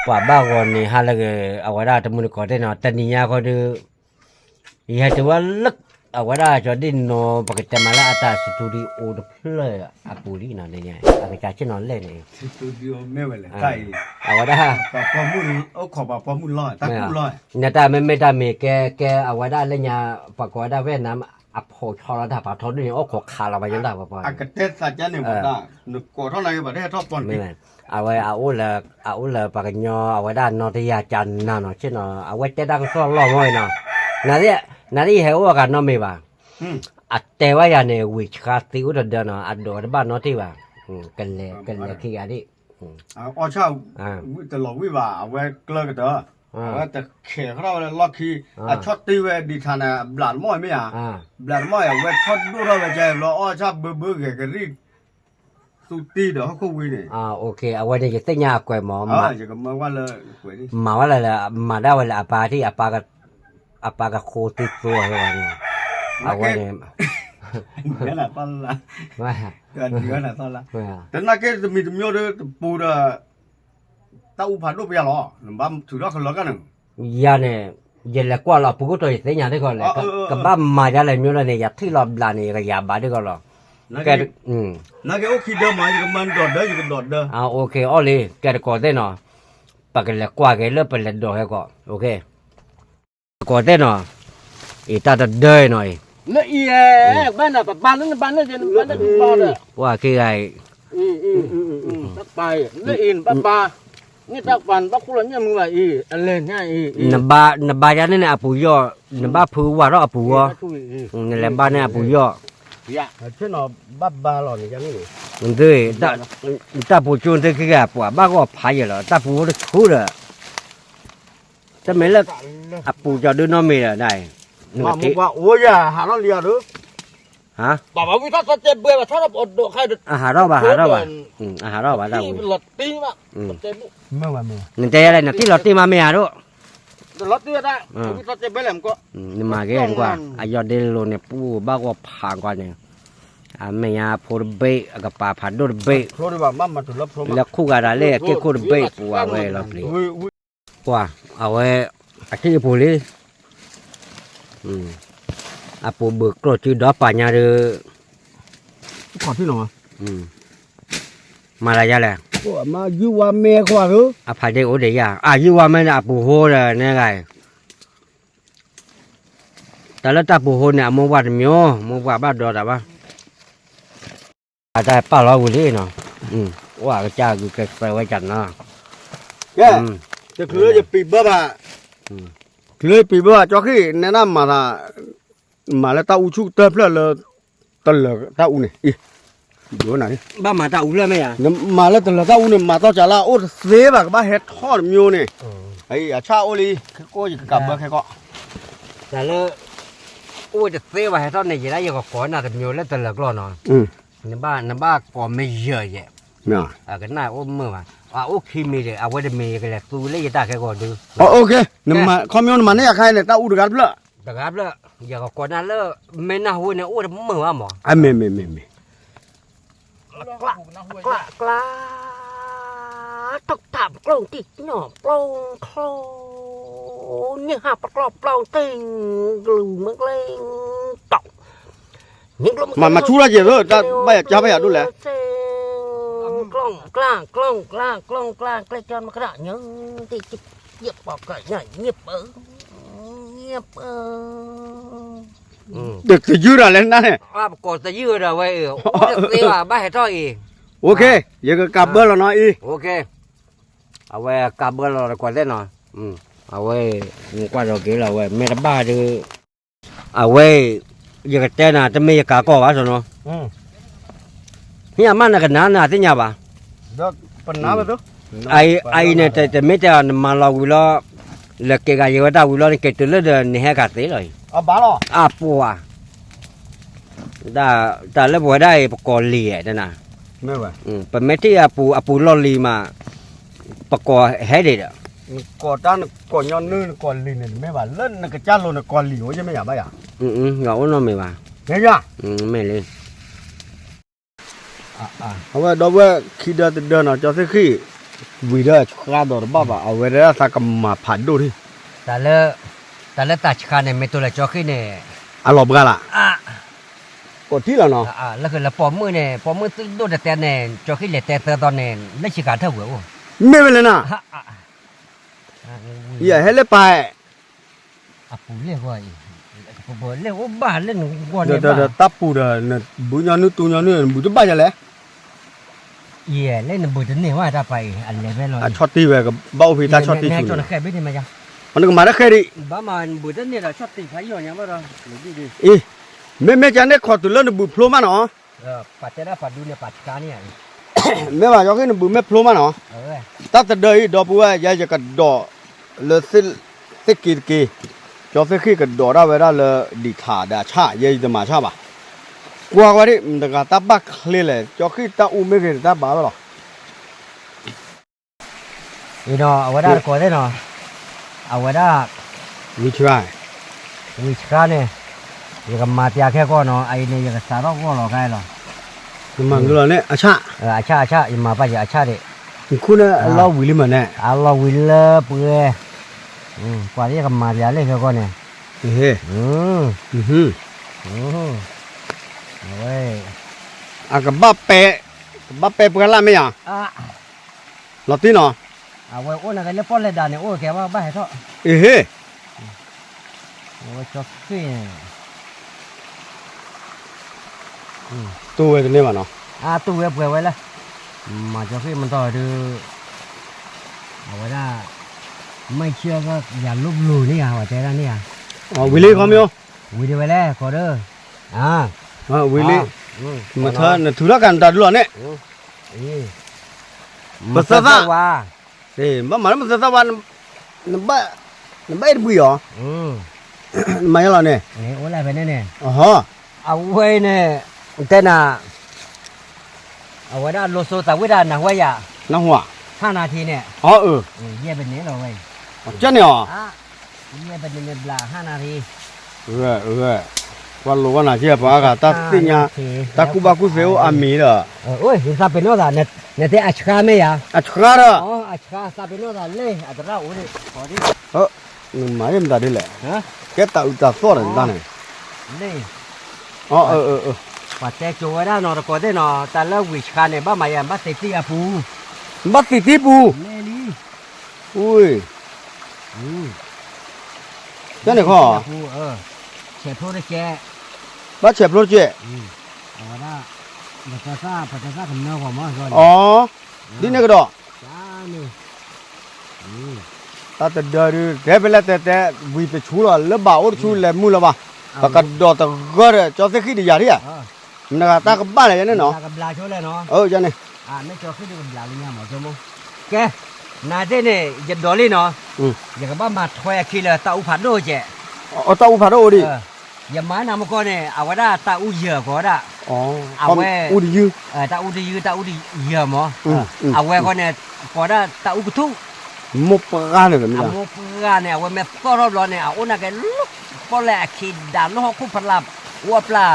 ပှၤဘၣ်ဂီၤန့ၣ် ဟါလၢဂ့ၤ အဝဲဒၣ်တမုၢ်တကိးသ့ၣ်နီၤ တနံၤညါဃီဒီး ယဟဲတုၤဝဲလၢ အဝဲဒၣ်ကၠီဒ်နီၤ ပကတဲမးလၢအတၢ် studio အိၣ်တဖျၢၣ်အပူၤလံနီၤ အကစၢ်ဆ့ၣ်နီၤလဲၣ်န့ၣ် အဝဲဒၣ် နတၢ်မ့မ့ၢ်တၢ်မ့ၢ်ကဲ ကဲအဝဲဒၣ်လၢညါ ပှၤကိးဝဲဒၣ် Vietnam အဖိဆီလီၤတၢ်ဖးထီဒ်န့ၣ် အိၣ်ခိးခးလီၤဘၣ်ယိၣ်တၢ်ပှၤပှၤ အဝဲ အအိၣ်လၢ အအိၣ်လၢပှၤကညီအဝဲဒၣ်နီၢ်တယၢ်ကၠးနၤနီၤ ဆ့ၣ်နီၤ အဝဲတဲတၢ်ကစီၣ်လီၤမီၢ်နီၤ နသ့ၣ်ယဟဲအိၣ်အဂၤနီတမံၤဘၣ် အတဲဝဲယၤန့ၣ် ဝံၤဆှါသံအိၣ်တဒၢနီၤ အဒိးတဘၣ်နီတံၢ်ဘၣ် ကလဲၤ ကလဲၤခံဂၤဒ် အီၣ်ဆၣ် တလီၤဝံၣ်ဘၣ် အဝဲကျၢကတၢၢ် အဝဲတခဲးဃီထီၣ်ဝဲလၢလီၢ်ခံ အဆီၣ်တံၢ်ဝဲဒံးထါန့ၣ် ဘျးတမီၢ်မ့ၢ်ဧါ ဘျးတမီၢ်အံၤ အဝဲဆီၣ်ဒိၣ်ထီၣ်ဝဲကဲဘျီ အီၣ်ဆၣ်ဘၢဘၢဂဲၤကရံၣ် သူတံၢ်ဒီးဟီၣ်ခိၣ်ဝံၤန့ၣ် အဝဲန့ၣ် ယသ့ၣ်ညါအကွဲးမး မၤဝဲလၢ မၤဒၣ်ဝဲလၢအပၢ်ထံၣ် အပၢ်ကဃိသံသိအဝဲန့ၣ် အဝဲန့ၣ် တနာ်က့တမံၤတမံၤဒီးတပူၤဒီး တၢ်အူဖးဒိၣ်ပယၤလီၤ နဘၣ်ထုးထီၣ်ကလီကၢ်န့ၣ် ယၤန့ၣ် ယလဲၤကွၢ်လီၤပူၤကတီၢ်ယသ့ၣ်ညါဒ်ကီးလဲၣ် ကဘၣ်မၤဒ်လဲၣ်မ့ၢ်လီၤန့ၣ် ယထံၣ်လီၤဘျးန့ၣ် ယကယၤဘၣ်ဒ်ကီးလီၤ ကဲ နာ်က့အိၣ်ခံဒၢမး ယကမၤဒီးဒၢ ယကဒီးဒၢ အီလံ ကဲတကိးသ့ၣ်နီၤ ပကလဲၤကွၢ်က့ၤလၢပလဲၤဒီးဟဲကီး တကိးသ့ၣ်နီၤ အံၤတၢ်တဒၢအံၤနီၤအံၤ လၢအံၤ ဘၣ်နၤပဘါလၢနဘါန့ၣ် နဘါန့ၣ် ပှၤခံဂၤအံၤ တၢ်ပာ်လၢအံၤ နဘၣ်ပာ် န့ၣ်တၢ်ပာ် နဘၣ်ခိၣ်လီၤညၣ်မုၢ်ဘၣ်အံၤ အလဲၤညါအံၤ နဘါယါန့ၣ်န့ၣ် အပူၤယီၢ် နဘၣ်ဖုဝါထီၣ်အပူၤဂီၢ် နလဲၤဘါန့ၣ်အပူၤယီၢ် ဘၣ်ဘါလီၤန့ၣ် နသု တၢ်ပူၤကၠိနသုခံဂၤ ပှၤဘၣ်ဂီၢ်ဖးယဲၢ်လီၤ တၢ်ပူၤအိၣ်တဆူဒီး တမ့ၢ်လၢ အပူၤကၠီဒုနီတမံၤဒီး နက့ ပှၤအိၣ်ယၤ ဟးထီၣ်လံယၤဒု ဟါ အဟးထီၣ်ဘၣ် ဟးထီၣ်ဘၣ် အဟးထီၣ်ဘၣ်တၢ်ဝံၤ နတဲယၤလဲၣ် နထံၣ်လီၤတံၢ်မးမ့ၢ်ဧါဒိၣ် နမၤက့ၤနကွၢ် အယီၢ်ဒ့လိၤန့ၣ် ပူၤဘၣ်ဂီၢ်ဖးကွၢ်န့ၣ် အမဲာ်ညါဖိတဘ့ၣ် အကပၤဖးဒိၣ်တဘ့ၣ် လၢခိၣ်ဂၤဒၣ်လၢအက့ၢ်ခိၣ်တဘ့ၣ်ပူၤအဝဲလီၤပျံၤ ပှၤ အဝဲ အထံၣ်အပူၤလံ အပူၤဘုးကျိၣ်စုဒီပာ်ညါဒီး မၤလၢယၤလဲၣ် အဖးဒ့အိၣ်ဒံးယၤ အယုၢ်ဝါမဲန့ၣ် အပူၤဟိဒီးန့ၣ်ဂၤ တၢ်လၢတၢ်ပူၤဟိန့ၣ် အမိၢ်ပှၢ်တမံၤ မိၢ်ပှၢ်ဘၣ်ဒီးတၢ်ဘၣ် အတၢ်ပာ်လီၤဝံၤလံနီၤ အိၣ်အကစၢ်ဂုာ်ကျဲးစၢးဝဲကနီၤ တချုးယပံးဘၢဘၣ် ချုးယပံးဘၢဘၣ် ကၠီဃံၣ် နဲဒၣ်မၤသး မၤလၢတၢ်အူဆူၣ်တၢ်ဖျၢၣ်လၢ တလၢာ်တၢ်အူန့ၣ် အံၤ ဘၣ်မၤတၢ်အူဖျၢၣ်မ့ၢ်ဧါ မၤလၢတလၢာ်တၢ်အူန့ၣ် မၤသီၣ်စးလၢအအိၣ်တသ့ဘၣ် ကဘၣ်ဟဲထီၣ်တမံၤန့ၣ် အဆၣ်အိၣ်လံ ခဲကိၣ်ယကကးဘၢခဲကီၢ် တၢ်လၢ အိၣ်တသ့ဘၣ်ဟဲထီၣ်န့ၣ် ယဲဒၣ်ယကကိးနၤတမံၤလၢတလၢာ်ကျီၢ်နီၤ နဘၣ်ကိးမ့ၢ်ယဲၢ်ယဲၢ် ကနၣ်အိၣ်မုာ်ဘၣ် အအိၣ်ခံမံၤဒီး အဝဲတမံၤယကလဲၤသူလၢယတၢ်ခဲကီၢ်ဒု ခီမ့ၢ်နမၤန့ၢ်အခါန့ၣ် တၢ်အူတဂၤတဖျၢၣ် တဂၤဖျၢၣ် ယကကိးနၤလၢ မ့ၢ်နၢ်ဟူန့ၣ် အိၣ်တမုာ်ဘၣ်မး မ့ၢ်မ့ၢ်မ့ၢ်မ့ၢ် ကျၢ ကျၢ ကျၢ တုၢ်တၢ်ပကျိၣ်တံၢ်ညီၣ်ပျီခီ ညၣ်ဟၣ်ပကျီၢ်ပျီတ့ၢ် ကလူၤမ့ၢ်ကျဲတီၣ် မၤဆူၣ်ထီၣ်က့ၤသၢ တၢ်ဘၣ်ယၤကၢ်ဘၣ်ယၤဒိၣ်လဲၣ် ကျီၢ်ကျၢ် ကျီၢ်ကျၢ် ကျီၢ်ကျၢ် ကျဲကၢ်မကရၣ် ညၣ်တ့ၢ် ယပီၢ်ကၢ်ညၣ် ညၣ်ပၢ ညၣ်ပၢ တယုၢ်ဒီးလဲၣ်နၤန့ၣ် ပကိးတယုၢ်ဒီးဝဲ အိၣ်တသ့ဘၣ် ဘၣ်ဟဲထီၣ်အံၤ ယကကးဘၢလီၤနီၤအံၤ အဝဲကးဘၢလီၤတကိးသ့ၣ်နီၤ အဝဲ ကွၢ်ဒီးက့ၤလီၤဝဲ မ့ၢ်တဘၣ်ဒီး အဝဲ ယကတဲနၤ တမ့ၢ်ယကးကီၢ်ဘၣ်နီၤ မ့ၢ်အမ့ၢ်နကနၤနၤသ့ၣ်ညါဘၣ် အအံၤန့ၣ် တမ့ၢ်တဲအီၤ နမၤလီၤဝံၤလီၤ လဲၤက့ၤဂၤယဲဝဲတၢ်ဝံၤလီၤ နက့ၤတုၤလၢဒီး နဟဲကးသ့လီၤအံၤ အပှၤ တၢ်လၢပဝဲဒၣ်အံၤ ပကိးလံာ်ဧါ ပမ့ၢ်ထံၣ်အပူၤ အပူၤလီၢ်လံၤမး ပကိးဟဲဒံးဒီး နကိးတၢ်နကိးညီနုၢ်နကိးလံာ်န့ၣ် တမ့ၢ်ဘၣ် လၢနကစၢ်လိၤနကိးလံာ် အိၣ်ယမ့ၢ်ယၤဘၣ်ယၤ ယအိၣ်နီတမံၤဘၣ် မ့ၢ်လံ အဝဲဒီပုၢ်ဝဲၢ်ခံဒၢတဒၢနီၤ ကၠီသ့ၣ်ဃံၣ် ဝံၤဒီးဆှါဒီးတဘၣ်ဘၣ် အဝဲဒၣ်သးကမၤဖးဒိၣ်ထံၣ်, တၢ်လၢတၢ်ဆှါန့ၣ် မ့ၢ်တိၢ်လၢကၠီဃံန့ၣ်, အလီၤဘှါလၢ်, ကိးထံၣ်လီၤနီၤ, လၢပိာ်မုၣ်န့ၣ် ပိာ်မုၣ်သုဒိၣ်တတဲန့ၣ် ကၠီဃံလဲၤတဲသၢသီန့ၣ် လၢဆံးဃာ်ထၢၣ်ဝဲအိၣ်, မ့ၢ်ဝဲလဲၣ်နၤ, ယဟဲလၢပၢ် အပူၤလဲၣ်ဂီၢ်အံၤ, ပလဲၣ်အိၣ်ဘၣ်လၢနဂီၢ်န့ၣ်ဘၣ်, တၢ်ပူၤဒီး နဘုးညီနုၢ်တူညီနုၢ် နဘုးတဘၣ်ယလဲၣ်, ယဲၢ်လၢနဘုးတန့ၢ်ဝဲတၢ်ပာ်အံၤ အလဲၤဖဲလီၤ, အဆီၣ်တံၢ်ဝဲကဘၣ်အိၣ်ဖဲတၢ်ဆီၣ်တံၢ်ဆူန့ၣ်, နကမၤတၢ်ဃဲဒံး, ဘၣ်မၤနဘုးတန့ၢ်ဒီးဆီၣ်တံၢ်ဖးယံာ်ညါဘၣ်ဒီး, အံၤ, မ့မ့ၢ်ကန့ၣ်ခီၣ်တုၤလၢနဘုးဖျိမးနီၤ မ့ၢ်ဘၣ် ကၠီဃံနဘုးမ့ၢ်ဖျိမးနီၤ, တၢ်တဒၢအံၤ ဒီပုၢ်ဝဲၢ်ယဲ ယကဒိးလၢ သ့ၣ်က့ၤတက့ၤ, ကၠီသ့ၣ်ဃံၣ်ကဒိးဒၣ်ဝဲဒၣ်လၢ ဒံးထးဒီးအဆၣ် ယဲယတမၤဆၣ်ဘၣ်, ကွၢ်ဝဲဒၣ် မတၤဂၤတၢ်ဘၣ်ချ့လဲၣ် ကၠီဃံၣ်တၢ်အူမ့ၢ်ဂ့ၤတၢ်ဘၣ်ဝဲလီၤ အံၤနီၤ အဝဲဒၣ်တကိးသ့ၣ်နီၤ, အဝဲဒၣ် ဝံၤဆှါ, ဝံၤဆှါန့ၣ်, ယကမၤပျးခဲကီၢ်နီၤ အအံၤန့ၣ် ယကစးထီၣ်ဂီၢ်လီၤခဲလီၤ, ယမၤကလီၤန့ၣ် အဆၣ်, အဆၣ် အဆၣ် ယမၤပာ်ယအဆၣ်ဒံး, နခူၣ်န့ၣ်အလီၢ်ဝံၤလံမးန့ၣ်, အလီၢ်ဝံၤလၢပှဲၤ, ပှၤသ့ၣ်ကမၤပျးလၢခဲကီၢ်န့ၣ်, အဝဲ, အကဘၣ်ပဲ, ကဘၣ်ပဲပှဲၤလၢ်မ့ၢ်ယၤ လီၤတံၢ်နီၤ, အဝဲအိၣ်နကလၢပီၣ်လဲၣ်ဒၣ်န့ၣ် အိၣ်ကဲဘၣ်ဘၣ်ဟဲထီၣ်, အ့ဟ့ၣ်, အဝဲကၠီဃ့ၣ်န့ၣ်, တိၢ်ဝဲတန့ၢ်ဘၣ်နီၤ, အတိၢ်ဝဲပှဲၤဝဲလၢ, မၤကၠီဃ့ၣ်မတီၤဒုး, အဝဲဒၣ်, မ့ၢ်ဆၢကယၤလိဘျိန့ၣ်ဧါ ပှၤတဲဒၣ်န့ၣ်ဧါ, ဝံၤလံခီမ့ၢ်, ဝံၤဒံးဝဲလဲၣ် ကီးဒၢ, ဝံၤလံ, မထၢနထူထီၣ်ကးနတၢ်ဒုးလီၤန့ၣ် ပသၢသၣ်ဝါ, ဘၣ်မၤလၢပသၢသၣ်ဝါ, နဘၣ်အဲၣ်တဘှံးအီၤ, နမၤယလီၤန့ၣ်, အဝဲန့ၣ်, တဲနၤ, အဝဲဒၣ်လိၤစိသးဝံၣ်ဒၣ်နၢ်ဟူယၤ, ဟါနၤထံန့ၣ်, ယဲၢ်ပန့ၣ်လီၤဝဲ, ကန့ၣ်အီၤ, ယဲၢ်ပန့ၣ်န့ၣ်ဘျးဟါနၤထံ ကွၢ်လိာ်ဝဲနၤက့ ပှၤအါဂၤတၢ်သ့ၣ်ညါ, တၢ်ကူၣ်ဘၣ်ကူၣ်သ့အိၣ်အါမံၤဒီး, သးပ့ၤနီၣ်သး, နတဲအဆှါမ့ၢ်ယၤ, အဆှါဒီး, အဆှါသးပ့ၤနီၣ်သးလၢ အသရၣ်အိၣ်ဒံး, နမၤယဲၢ်မတၤဒ်လဲၣ်, ကဲတၢ်အုးတၢ်သီၣ်ဒီးနတၢ်န့ၣ်, ပှၤတဲကၠိဝဲဒၣ်နီၤတကိးသ့ၣ်နီၤ တၢ်လၢဝံၤဆှါန့ၣ် ဘၣ်မၤယၤ ဘၣ်သ့တံၢ်အပူၤ, ဘၣ်သ့တံၢ်ပူၤ, အ့ ကန့ၣ်ခီ, ဆဲးဖျိတကဲ, ဘၣ်ဆဲးဖျိတကဲ, အဝဲဒၣ်, ပတသၣ်, ပတသၣ်ကနၢဂီၤမး, အီ, ဒ်န့ၣ်ကဒီး, တၢ်တဒၢဒုး တဲဖဲလဲၣ်တဲတဲ, ဝံၤတဆူလီၤ လၢဘၣ်အိၣ်တဆူလဲၤမုၢ်လၢၤဘၣ်, ပကဒီးတဂၢၢ်ဒီး ကၠီသ့ၣ်ဃံၣ်တယၤဒံးဧါ, မနုၤဂၤတၢ်ကဘၣ်လဲၣ်ယန့ၣ်နီၤ, န့ၣ် ကဲ, နသ့ၣ်န့ၣ် ယဒိးလံနီၤ, ယကဘၣ်မၤထွဲအခံလၢတၢ်အူဖးဒိၣ်ကဲး, တၢ်အူဖးဒိၣ်အိၣ်ဒံး, ယမၤနၤမကီၢ်န့ၣ် အဝဲဒၣ်တၢ်အူယၢၤကိးဝဲဒၣ်, အဝဲ, တၢ်အူတယုၢ်, တၢ်အူတယုၢ်မး, အဝဲဃီန့ၣ်, ကိးဒၣ်တၢ်အူကထူၣ်, မိၢ်ပှၢ်န့ၣ်, အမိၢ်ပှၢ်န့ၣ် အဝဲမ့ၢ်သီၣ်ထီၣ်ဘျီန့ၣ် အအိၣ်နာ်က့ၤလၢ, ပီၣ်လဲၣ်အခံဒၣ်လၢဟီၣ်ခိၣ်ဖလၢ်, အိၣ်အပျၢ်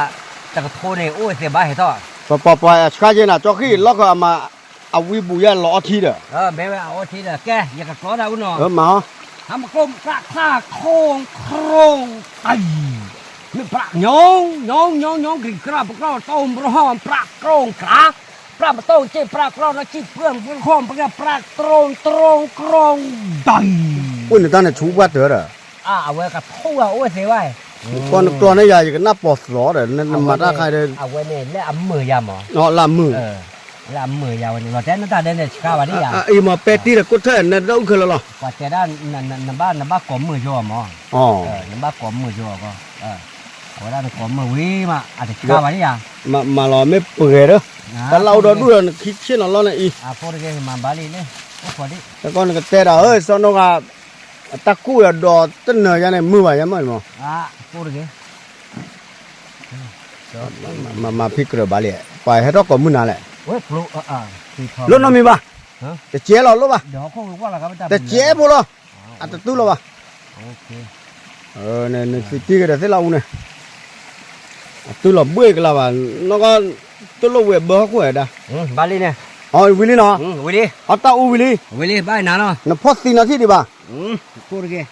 တကထိန့ၣ် အိၣ်ဝဲသ့ၣ်ဘၣ်ဟဲထီၣ်, ပပှၤအဆှါက့ၤနၤ ကၠီဃံၣ်လီၢ်ခၢၣ်အမၤ, အဝံပူၤယဲၢ်လီၤအီထံဒီး, မ့ၢ်ဝဲအီထံဒီး ကဲ, ယကကျီတၢ်အူနီၤ, မၤ, ဟးမကိၢ်ပြးဖး ခရိုံခရိုံ, တံၤ, မ့ၢ်ပြး ညိ ညိ ညိ ညိ ကရံၣ်ကြၢး ပကြၢး တိၢ်ဘြီၣ် ပြး ကြိၢ်ကြၢး, ပြးမတိၢ်က့ၢ် ပြးကြၢး လီၤစံၣ်ပှၢ် ပှၢ်ဃီ ပှၢ် ပြး တြိုံ တြိုံ ကြိုံ, တံၤ, အိၣ်န့ၣ်တၢ်န့ၣ် ဆူပှၢ်တၢၢ်ဒီး, အဝဲကထိၣ်ဝဲအိၣ်သ့ဝဲ, ကီၢ်နကျီန့ၣ်ယၤ ယကနၢ်ပီၢ်သီဒီး နမၤတၢ်ခါဒီး, အဝဲန့ၣ် လၢအမုာ်ယၤမး, လၢအမုာ် လၢအမုာ်ယၤဝဲန့ၣ် လီၤတဲနတၢ်ဒဲးန့ၣ် ဆှါဝဲဒၣ်ယၤ, အံၤမ့ၢ်ပဲတံၢ်ဒီး ကိးထၢၣ် နဒီးအုၣ်ခဲလၢာ်လီၤ, ပှၤတဲဒၣ်, နဘၣ်ကိးမုာ်ယိာ်မး, နဘၣ်ကိးမုာ်ယိာ်အဂီၢ်, အဝဲဒၣ်နကိးမုာ်ဝံၤမး အတဆှါဘၣ်ဒ်ယၤ, မၤလီၤမ့ၢ်ပှဲၤဒီး, တၢ်လၢအိၣ်ဒီဒူၣ်ဒီး နခံဆ့ၣ်နီၤလီၤန့ၣ်အံၤ, အဃိတက့ၢ်မၤဘၣ်လံန့ၣ်, တကီၢ်နကတဲဒၣ်ဧၢ စီၤနိဂၤ, တၢ်ကူၣ်ဒီးဒီးတနၢၤယါန့ၣ် မုာ်ဘၣ်ယါမးမး, အဃိတက့ၢ် မၤမၤဖံးကြၢးဘၣ်လံ, ပှၤဟဲထီၣ်ကိးမုၢ်နၤလဲၣ်, လိၣ်နီတမံၤဘၣ်, တကဲလီၤလိၣ်ဘၣ်, တကဲဖိလီၤ, အတတူၢ်လီၤဘၣ်, နသံတံၢ်ကဒီးသ့ၣ်လၢအူန့ၣ်, အတူၢ်လီၤဘှ့ၣ်ကလါဘၣ်, နီၢ်ကီၢ်, တလိၣ်ဝဲဘၢဟီၣ်ခိၣ်ဝဲဒၣ်, ဘၣ်လံန့ၣ် အဝံၤလံနီၤ, ဝံၤလံ, အတၢ်အူဝံၤလံ, ဝံၤလံ ဘၣ်နၤနီၤ, နဖီၣ်သံနီၤထံၣ်ဒံးဘၣ်, ကိၣ်တဂ့ၤ,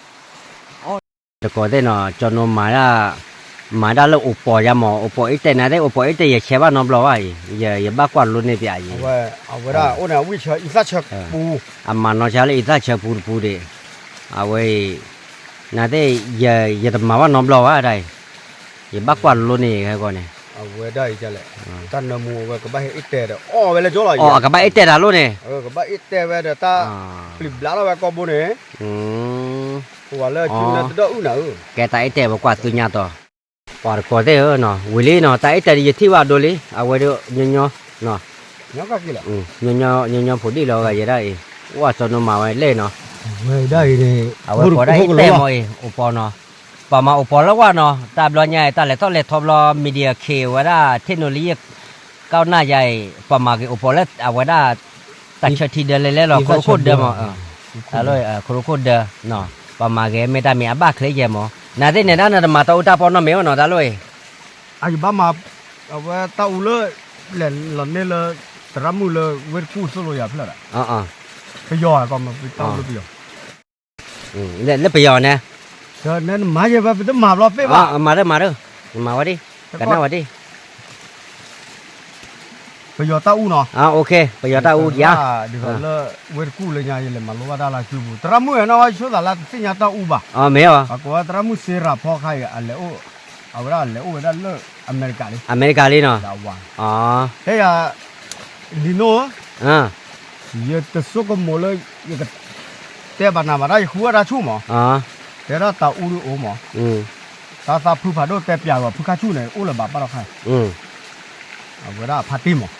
တကိးသ့ၣ်နီၤ, ကၠီနိမၤဒၣ်, မၤဒၣ်လၢအိၣ်ပီၢ်ယါမး, အိၣ်ပီၢ်အ့ၣ်တဲာ် နသ့ၣ်အိၣ်ပီၢ်အ့ၣ်တဲာ် ယဆဲးဘၣ်နီတဘျီဘၣ်အံၤ, ယဘၣ်ကွၢ်လိန့ၢ်ပၠးအံၤ, အဝဲဒၣ်အိၣ်န့ၣ် ဝံၣ်ဆၢအံသၣ်ဆၢပူ, အမၤနီၤဆါလၢအံသၣ်ဆၢပူတပူဒံး, အဝဲအံၤ, နသ့ၣ်, ယတမၤဘၣ်နီတဘျီဘၣ်ဒၣ်အံၤ, ယဘၣ်ကွၢ်လိန့ၢ်ဟဲဂီၤန့ၣ်, အဝဲဒၣ်အံၤလဲၣ်, တၢ်နၢမူအဝဲကဘၣ်ဟဲအ့ၣ်တဲာ်ဒီး အီၣ်ဝဲလၢကၠီလီၤအံၤ, အကဘၣ်အ့ၣ်တဲာ်တၢ်လိန့ၣ်, ကဘၣ်အ့ၣ်တဲာ်ဝဲဒီးတၢ်ပျံၤဘျါထီၣ်ဝဲကိာ်ဘိန့ၣ်, ပဝဲလၢကၠူနၢတဒီအုၣ်နၤဧၢ, ကဲတၢ်အ့ၣ်တဲာ်ပကွၢ်သူညါတီၤ, ပှၤတကိးသ့ၣ်ဧၢနီၤ, ဝံၤလံနီၤ, တၢ်အ့ၣ်တဲာ်ဒ်ယထံၣ်ဘၣ်ဒိလံ, အဝဲဒၣ်ညီညီ, ညီညီဖိဒံၣ်လီၤဂၤယဲဒၣ်အံၤ, အိၣ်အစီၤနိမၤဝဲလဲၣ်နီၤ, အဝဲကိးဒၣ်အ့ၣ်တဲာ်မ့ၢ်အံၤ အိၣ်ပီၢ်နီၤ, ပှၤမၤအိၣ်ပီၢ်လၢဝဲနီၤ, တၢ်ဘျီညါအံၤ တၢ်လဲၤထီၣ်လဲၤထီဘျီ media ခ့ဝဲဒၣ် technology ကီၢ်နၢ်ယါအံၤ ပှၤမၤက့ၤအိၣ်ပီၢ်လၢအဝဲဒၣ် တၢ်ဆၢထံဒၢလဲၤလဲၣ်လီၤ ခိၣ်ခိၣ်ဒၢမး, တၢ်လီၢ် ခိၣ်ခိၣ်ဒၢ, ပှၤမၤဂ့ၤမ့ၢ်တၢ်မံၤအဘၣ်ချ့ယဲၢ်မး, နသ့ၣ်န့ၣ်ဒၣ်နတမၤတၢ်အူတၢ်ပီၢ်နီတမံၤအီၤနီၤ တၢ်လီၢ်အံၤ, အယဘၣ်မၤ, အဝဲတၢ်အူလၢ, လဲၤလီၤန့ၢ်လၢ, သရၣ်မုၣ်လၢဝ့ၢ်တကူၣ်သိၣ်လိယၤဖျၢၣ်ဒီး, ပယီၤအကီမတၢ်အူလၢပယီၤ လၢပယီၤန့ၣ်, နမၤယဲၢ်ဝဲပတမၤဘျီသ့ဘၣ်, မၤဒၢမၤဒၢ, နမၤဝဲဒၣ်, ကနၣ်ဝဲဒၣ်, ပယီၤတၢ်အူနီၤ, ပယီၤတၢ်အူယါ, ဒ်သိးလၢ, ဝ့ၢ်တကူၣ်လၢညါယလဲၤမၤလိဘၣ်တၢ်လၢကၠူပူၤ သရၣ်မုၣ်နီၤ ဆိသးလၢတသ့ၣ်ညါတၢ်အူဘၣ်, မ့ၢ်အီၤ, အကိးဝဲသရၣ်မုၣ်စ့ရၤဖီခါအံၤ အလဲၤအိၣ်, အဝဲဒၣ်လဲၤအိၣ်ဝဲဒၣ်လၢ, အမဲရကၤလံ, အမဲရကၤလံနီၤ, ဟဲယၤ, လံၤနိဧၢ ယတဆိကမိၣ်လၢ, ယက, တဲဘၣ်နၤဘၣ်ဒၣ်ယဃုအတၢ်ဆူၣ်မး, တဲဒၣ်တၢ်အူဒ်အိၣ်မး, တၢ်သးဖုဖးဒိၣ်တဲပၠးဂီၤဖုခါဆူၣ်န့ၣ် အိၣ်လၢၤဘၣ်ပၢ်ထီၣ်ခါ, အဝဲဒၣ်ဖါတံၢ်မး,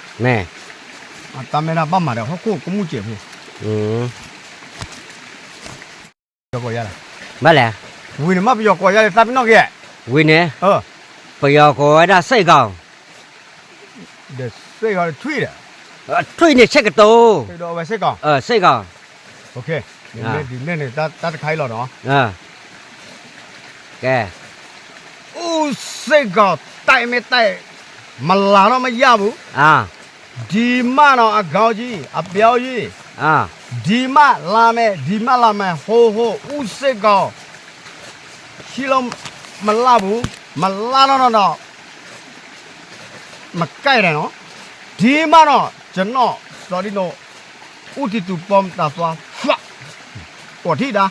တၢ်မ့ၢ်ဒၣ်ဘၣ်မၤဒီးဟီၣ်ခိၣ်ကမူၣ်စဲးဖိ ဘၣ်လဲၣ်, ဝံၤန့ၣ်မ့ၢ်ပယီၤကိးယါလံ သးပ့ၤနီၣ်က့ၤ, ဝံၤန့ၣ်, ပယီၤကိးဝဲဒၣ်စ့ၢ်ကီး, ထွံၣ်န့ၣ်ဆဲးကတိၤ, စ့ၢ်ကီး, ဒ်န့ၣ်န့ၣ် တၢ်တခါအံၤလီၤနီၤ, ကဲ, အူစ့ၢ်ကီး တၢ်အံၤမ့ၢ်တၢ်အံၤ, မလၤနီၢ်မယၢ်ဘူး, ဒ်မးနီၤ အခေါင်းကြီး အပျော်ကြီး, ဒ်မးလၤမဲာ် ဒ်မးလၤမဲာ် ဟိဟိ အူစ့ၢ်ကီး ဟံးလီၤ မလၤဘူး, မလၤနီၢ်နီၢ်နီၢ်, မကိုက်တယ်နော်, ဒ်မးနီၤ ကျွန်တော် စော်ဒိၣ်နီၢ် ဦးထီးသူ ပေါင်တာသွား ဖျက်, ကွီၢ်ထံၣ်ဒါ,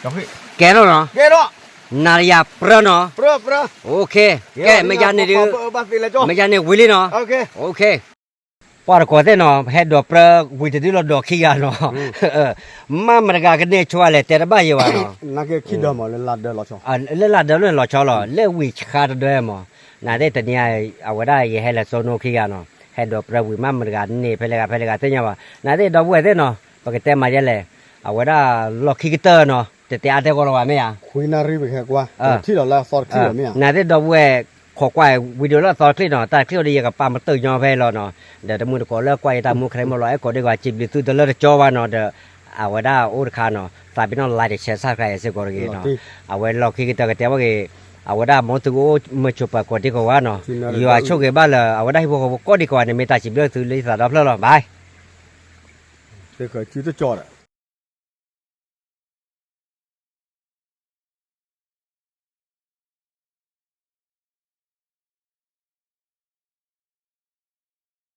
ကဲထီၣ်နီၤ, ကဲထီၣ်, နၤယၤပြၢနီၤ, ပြၢ ပြၢ, ကဲ မ့ၢ်ယၤန့ၣ်ဒုး, မ့ၢ်ယၤန့ၣ်ဝံၤလံနီၤ, ပှၤတကိးသ့ၣ်နီၤ ဟဲဒိးပြၢဝံၤတဒုလီၤဒီးခံဂၤနီၤ, မ့ၢ်မတဂၤကန့ၢ်ဆိလဲၣ် တဲတဘၣ်ယံၤဘၣ်နီၤ, လၢလၢဒၢးလၢလီၤဆီလီၤ လၢဝံၤဆါတဒၢမး, နသ့ၣ်တနံၤအံၤ အဝဲဒၣ်ယဟဲလၢစီနိခံဂၤနီၤ, ဟဲဒိးပြၢဝံၤမ့ၢ်မတဂၤန့ၢ်ဖဲလဲၣ်ဂၤဖဲလဲၣ်ဂၤသ့ၣ်ညါဘၣ်, နသ့ၣ်ဒီပုၢ်ဝဲၢ်သ့ၣ်နီၤ ပကတဲမၤယဲလဲၣ်, အဝဲဒၣ်လီၢ်ခံကတၢၢ်နီၤ တတဲအါတဲဂီၢ်လီၤဘၣ်မ့ၢ်ဧါ, နသ့ၣ်ဒီပုၢ်ဝဲၢ် ခိးကွၢ်ဝံၤဒိးလၢအသီတချံၣ်နီၤ, တၢ်တချံၣ်အိၣ်ဒီးယကပာ်မတုာ်ညီဖဲလီၤနီၤ, ဒီးတမုၢ်တကိးလၢကွၢ်ယတၢ်မူခရံာ်မ့ၢ်လီၤ အဲၣ်ကိးဒံကီး စံးဘျုးသုတလၢတကၠီဘၣ်နီၤ, ဒီးအဝဲဒၣ်အိၣ်တခါနီၤ သးပ့ၤနီၣ် like share subscribe စ့ၢ်ကီးတဂ့ၤနီၤ, အဝဲလီၢ်ခံကတၢၢ်ကတဲဝဲဂ့ၤ, အဝဲဒၣ်မ်သုကအိၣ်မုာ်ဆိးပၢၤကိးဒံကီးဝဲနီၤ, ယွၤဆိၣ်ဂ့ၤဘၣ်လၢ အဝဲဒၣ်ဟံၣ်ဖိဃီဖိကိးဒံကီးဝဲန့ၣ် မ့ၢ်တၢ်စံးဘျုးသုလၢယသးဒီဖျၢၣ်လီၤ, bye. သုဃၢၤစုတကၠီဒီး